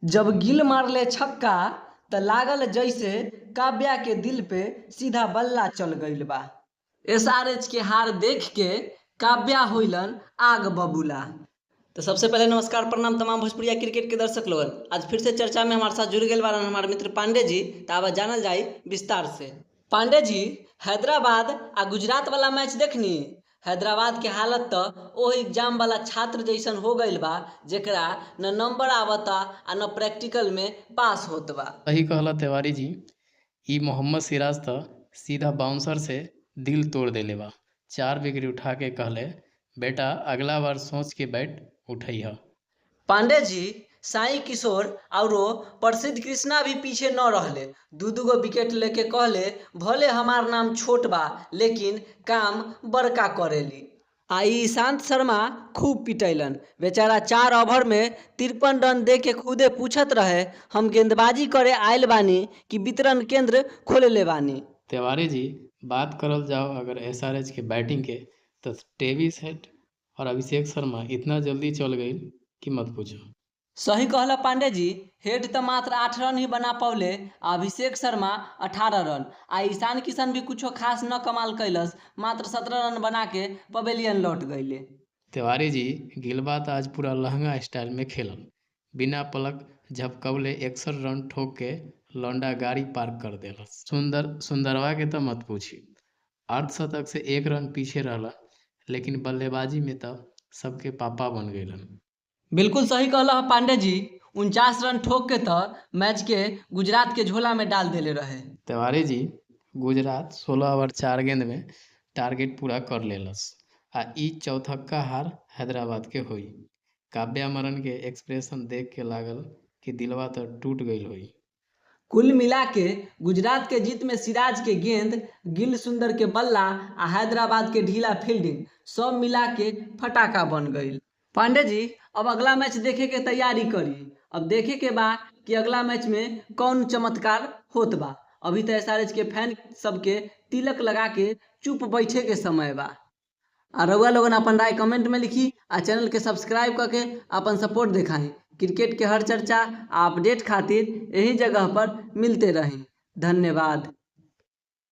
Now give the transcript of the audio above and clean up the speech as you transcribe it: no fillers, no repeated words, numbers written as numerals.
जब गिल मारले छक्का त लागल जैसे काव्या के दिल पे सीधा बल्ला चल गईल बा। एसआरएच के हार देख के काव्या होइलन आग बबूला। तो सबसे पहले नमस्कार, प्रणाम तमाम भोजपुरिया क्रिकेट के दर्शक लोगन। आज फिर से चर्चा में हमारे साथ जुड़ गए बारन हमारे मित्र पांडे जी। तो आब जानल जाई विस्तार से। पांडे जी, हैदराबाद आ गुजरात वाला मैच देखनी? हैदराबाद के हालत तो ओ एग्जाम वाला छात्र जैसन हो गईल बा जेकरा न नंबर आवता आ न प्रैक्टिकल में पास होत बा। सही कहला तिवारी जी। ई मोहम्मद सिराज त सीधा बाउंसर से दिल तोड़ देले बा। 4 विकेट उठा के कहले, बेटा अगला बार सोच के बैट उठैह। पांडे जी, साई किशोर औरो प्रसिद्ध कृष्णा भी पीछे न रहले। दू दू गो विकेट लेके कहले, भले हमार नाम छोट बा लेकिन काम बड़का करेली। आ ईशांत शर्मा खूब पिटैलन बेचारा। 4 ओवर में 53 रन दे के खुदे पूछत रहे, हम गेंदबाजी करे आयल बानी कि वितरण केंद्र खोलले बानी। तिवारी जी, बात करल जाओ अगर एसआरएच के बैटिंग के तो ट्रेविस हेड और अभिषेक शर्मा इतना जल्दी चल गई कि मत पूछो। सही कहला पांडे जी। हेड तो मात्र 8 रन ही बना पौले आ अभिषेक शर्मा 18 रन आ ईशान किशन भी कुछो खास न कमाल कैलस, मात्र 17 रन बना के पवेलियन लौट गईले। तिवारी जी, गिलबा तो आज पूरा लहंगा स्टाइल में खेलल। बिना पलक झपकवले 61 रन ठोक के लौंडा गाड़ी पार्क कर देलस। सुंदरवा के तो मत पूछी, अर्धशतक से 1 रन पीछे रहला, लेकिन बल्लेबाजी में तब सबके पापा बन गईलन। बिल्कुल सही कहला पांडे जी। 49 रन ठोक के तो मैच के गुजरात के झोला में डाल देले रहे। तिवारी जी, गुजरात 16 ओवर 4 गेंद में टारगेट पूरा कर लेलस आ ई चौथक्का हार हैदराबाद के होई। काव्या मरन के एक्सप्रेशन देख के लागल कि दिलवा तो टूट गईल होई। कुल मिला के गुजरात के जीत में सिराज के गेंद, गिल सुंदर के बल्ला आ हैदराबाद के ढीला फील्डिंग सब मिला के फटाका बन गईल। पांडे जी, अब अगला मैच देखे के तैयारी करी। अब देखे के बा कि अगला मैच में कौन चमत्कार होत बा। अभी तो एसआरएच के फैन सबके तिलक लगा के चुप बैठे के समय बा। आ रउआ लोगन अपन राय कमेंट में लिखी आ चैनल के सब्सक्राइब करके अपन सपोर्ट दिखाई। क्रिकेट के हर चर्चा आ अपडेट खातिर यही जगह पर मिलते रही। धन्यवाद।